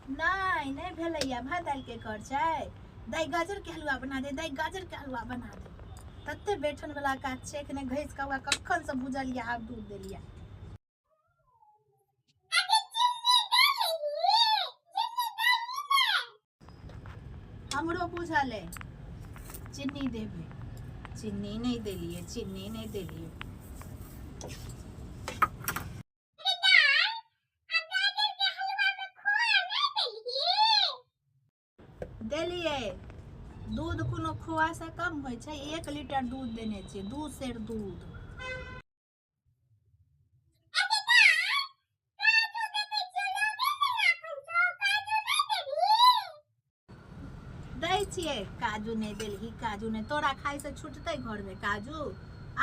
नहि नहि भेलैया, भात दालि के कर छै। दाइ गाजर के हलुआ बना दे, दाइ गाजर के हलुआ बना दे। तते बैठन वाला काज छै, एखने घसि कऽ ओकरा कखन से भुजलिया, आब दूध देलिया। हमरो बुझल अइ चिन्नी देबै, चिन्नी नहि देलियै, चिन्नी नहि देलियै। देलियै दूध, कोनो खोआ से कम होइ छै? 1 लीटर दूध देने छियै, 2 सेर दूध। दै छियै काजू, नहि देलही काजू? नहि तोरा खाइ से छुटतै घरमे काजू?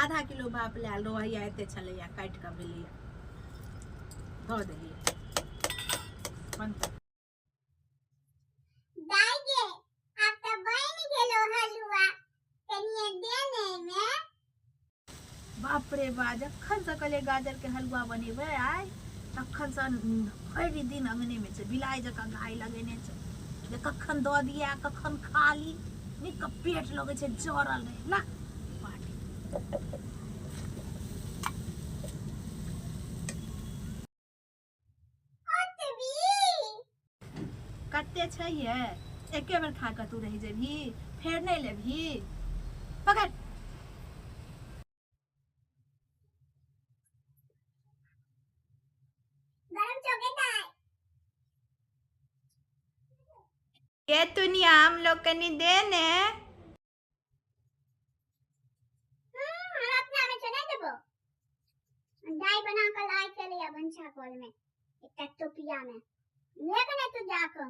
आधा किलो बाप लए आयल रहैया, एते छलैया, काटि कऽ भेलैया, धऽ देलियै, बनतै। दाइ गे, आब तऽ बनि गेलो हलुआ, कनिये दे ने एहिमे। बाप रे बा, जखन से कहलियै गाजर के हलुआ बनेबै आइ, तखन से भरि दिन अंगने में छै, बिलाइ जकाँ गाय लगेने छै जे कखन दऽ दिया, कखन खा ली। नीक पेट लगै छै जरल रहै। ला बाटी। कते छै ये? एके बेर खा कऽ तू रहि जेबही, फेर नहि लेबही? पकड़। गरम चौके दाय। ये दुनिया, हम लोग कनी दे ने। हम अपना में चना देबो। दाई बना के लाइ चले भनसा कल में एकटा टोपिया में ले के नहीं तू जाके।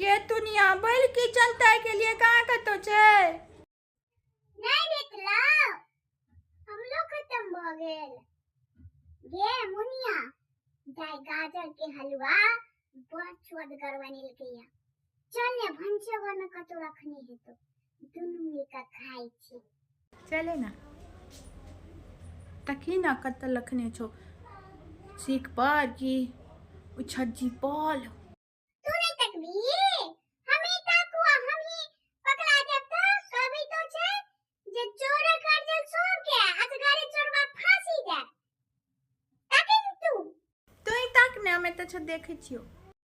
गे दुनिया, बैल की चलता के लिए कहाँ कतो छै? नहीं भेटलो, हमलो खत्म भ गेल। गे मुनिया, दाई गाजर के हलवा बड़ स्वदगर बनेलकै। चल ने, भनसे घर में कतौ रखने हेतो, दुनू मिलकर खाइ छी। चले ना, तकी ना कतऽ लखने छौ, सीख पर की ओ छज्जी पर? तू नहीं तकबी, हम ही ताकू आ हम ही पकड़ा जाब त कहबी तो छै जे चोरे कर जल सब के असगरे चोरबा फांसी जाए। ताके ने तू। तू ही ताक ने, हम एतऽ छौ देखै छियौ।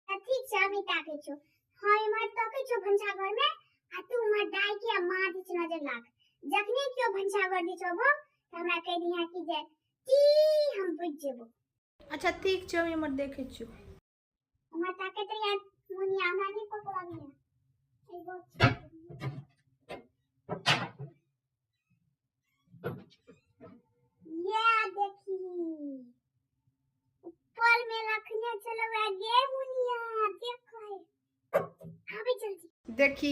ठीक छै, हम ही ताकै छौ। हाँ, इम्हर तकै छौ भनसा घर में आ तू उम्हर दाई के आ माँ दिस नजर राख। जखने केओ भनसा घर दिस अबो त हमरा कहि दिहा कि जे की हम बुझि जेबो। अच्छा ठीक छै, हम इम्हर देखै छियौ। उम्हर ताकैत रहिया मुनिया, हमरा नहि पकड़बिहे। या देखी, ऊपर में रखने चलो गे मुनिया, देखो आबे जल्दी। देखी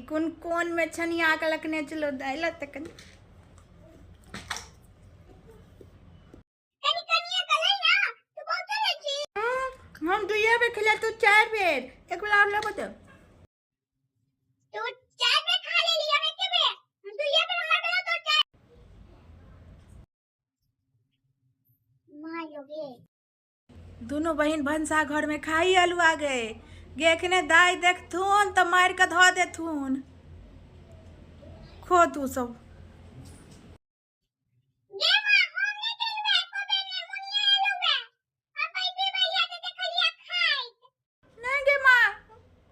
कोन कोन में छनिया के लखने चलो दाइला तक। कनी कनिए कलै ना, तू बहुत लै छी। हम दुइये बेर खेलिया, तू 4 बेर। एक बेर और लेबो तो। तू 4 बेर खा लेली, हम एके बेर। हम दुइये बेर, हमरा बेला तो 4। माँ लोगे। दोनों बहन भनसा घर में खाई हलुआ गए गे। एखने दाई देखथुन तऽ मारि कऽ धऽ देथुन। खो तू सब। गे माँ, हम नहि गेलहुँ एको बेर ने, मुनिया एलहुँ हम पहिले भैया के देखलिया खाइत। नहीं गे माँ,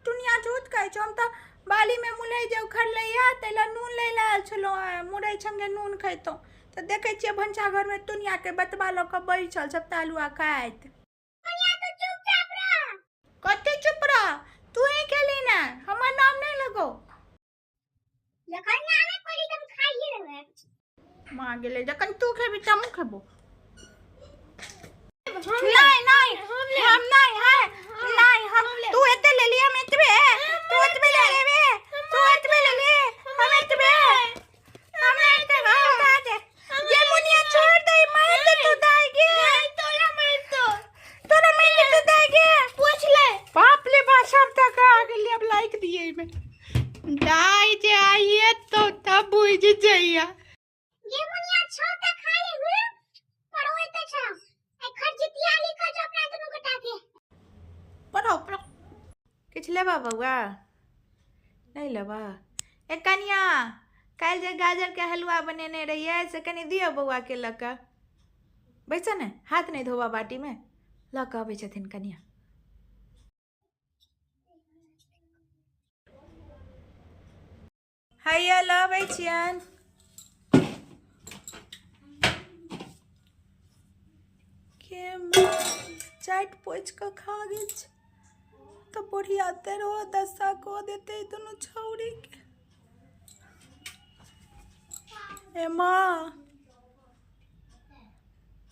दुनिया झूठ कहै छौ। हम तऽ बाली में मुरई जे उखड़लैया ताहि लए नून लै लए आयल छलहुँ हेँ, मुरई संगे नून खैतहुँ, तऽ देखै छियै भनसा घर में दुनिया के बतबा लऽ कऽ बैसल सबटा हलुआ खाइत। मुनिया तू चुपचाप रह। कते चुप रह? तू ही खेली ना, हमर नाम नहीं लगो। जखन नामे पड़ी त हम खाइए लेबै। माँ गेलै, जखन तू खेबी तऽ हमहूँ खेबो। नहीं नहीं, हम नहीं है, नहीं हम। तू एते ले लिया, हम एतबे। तू एतबे ले लेबे, तू एतबे ले ले, हम एतबे, हम एतबे। हम दे ये मुनिया, छोड़ दे, मार दे तू दाई गे। तोरा मार तो, तोरा मार दे तू दाई गे। पूछ ले। बाप रे बाप, सब तक आ गेली। अब लाइक दिए में दाई जे आइए तो तब बुझ जइया। गे मुनिया, छौ त खा ले, पर ओए त छौ ए खरजितिया ले। किछु लेबा बौआ? नहि लेबा? ए कनिया, काल्हि जे गाजरके हलुआ बनेने रहियै से कनि दियौ बौआके लऽ कऽ। बैसऽ ने, हाथ नहि धोबा बाटीमे, लऽ कऽ अबै छथिन कनिया। हैया लऽ अबै छियनि। के चाटि पोछि कऽ खा गेल छै तऽ बुढ़िया तेरहो दशा कऽ देतै दुनू छौड़ीके। ए माँ,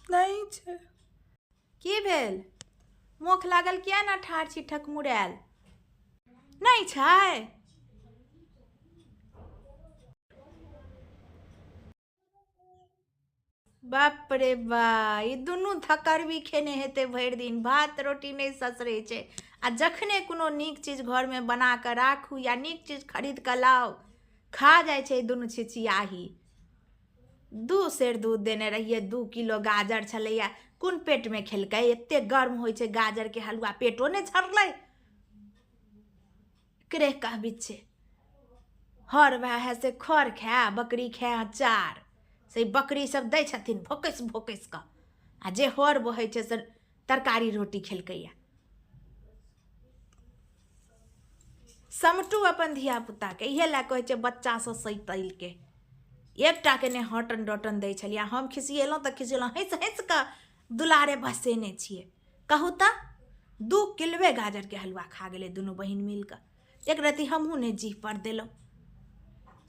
नहि छै। की भेल? मोख लागल किया ना ठाढ़ छी ठकमुरायल? नहि छै? बाप रे बा, ई दुनू थकरबी खेने हेतै भरि दिन, भात रोटी नहि ससरै छै। आ जखने कोनो नीक चीज घरमे बना कऽ राखू या नीक चीज खरीद कऽ लाउ, खा जाइ छै ई दुनू छिछियाही। 2 सेर दूध देने रहियै, 2 किलो गाजर छलैया, कोन पेटमे खेलकै? एते गर्म होइ छै गाजरके हलुआ, पेटो नहि झरलै। एकरे कहबी छै, हर वएह है से खर खाय, बकरी खाय चार। से बकरी सब दै छथिन भोकसि भोकसि कऽ, आ जे हर बहै छै से तरकारी रोटी खेलकैया। समटू अपन धियापुताके, इहे लए कहै छै बच्चासँ सैतलके। एकटाके नहि हटन डटन दै छलियै। हम खिसिएलहुँ तऽ खिसिएलहुँ, हँसि हँसि कऽ दुलारे बसेने छियै। कहू तऽ, 2 किलोए गाजरके हलुआ खा गेलै दुनू बहिन मिल कऽ। एक रत्ती हमहूँ नहि जीह पर देलहुँ।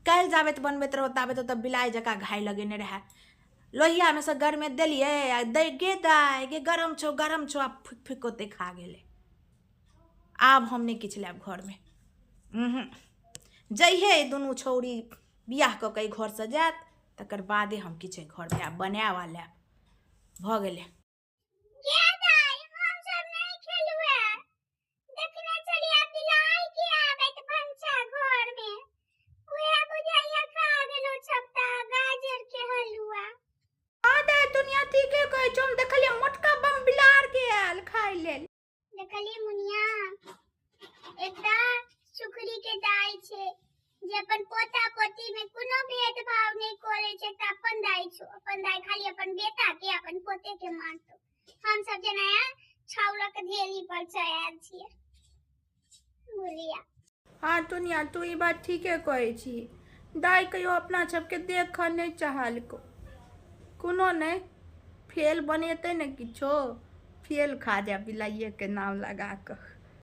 काल्हि जाबेत बनबैत रहौ ताबेत ओतऽ बिलाइ जकाँ घाइ लगेने रहए। लोहियामे सँ गरमे देलियै आ दै गे दाइ गे गरम छौ गरम छौ, आ फुकि फुकि ओते खा गेलै। आब हम नहि किछु लेब घरमे। जइहे ई दुनू छौड़ी बियाह कऽ कऽ एहि घरसँ जायत, तकर बादे हम किछु एहि घरमे आब बनायब आ लेब। भऽ गेलै। गे दाइ, हम सब नहि खेलुए। देखने छलियै बिलाइ के आबैत भनसा घर में, उहे बुझाइया खा गेलो सबटा गाजर के हलुआ। हाँ दाइ, दुनिया ठीके कहै छौ, हम देखलियै मोटका बम बिलार के आयल खाय लेल। देखलियै मुनिया, एकटा सुखरी के दाइ छै जे अपन पोता पोती में कोनो भेदभाव नहीं करे छै। एकटा अपन दाइ छौ, अपन दाइ खाली अपन बेटा के अपन पोते के मारतौ। हम सब जेना छाउरक धेली पर से आयल छियै बुलिया। हाँ टुनिया, तू ई बात ठीके कहै छी। दाइ कहियो अपना सबके देखऽ नहि चाहलको। कोनो नहि, फेल बनेतै ने किछो, फेल खा जाय बिलाइए के नाम लगा कऽ।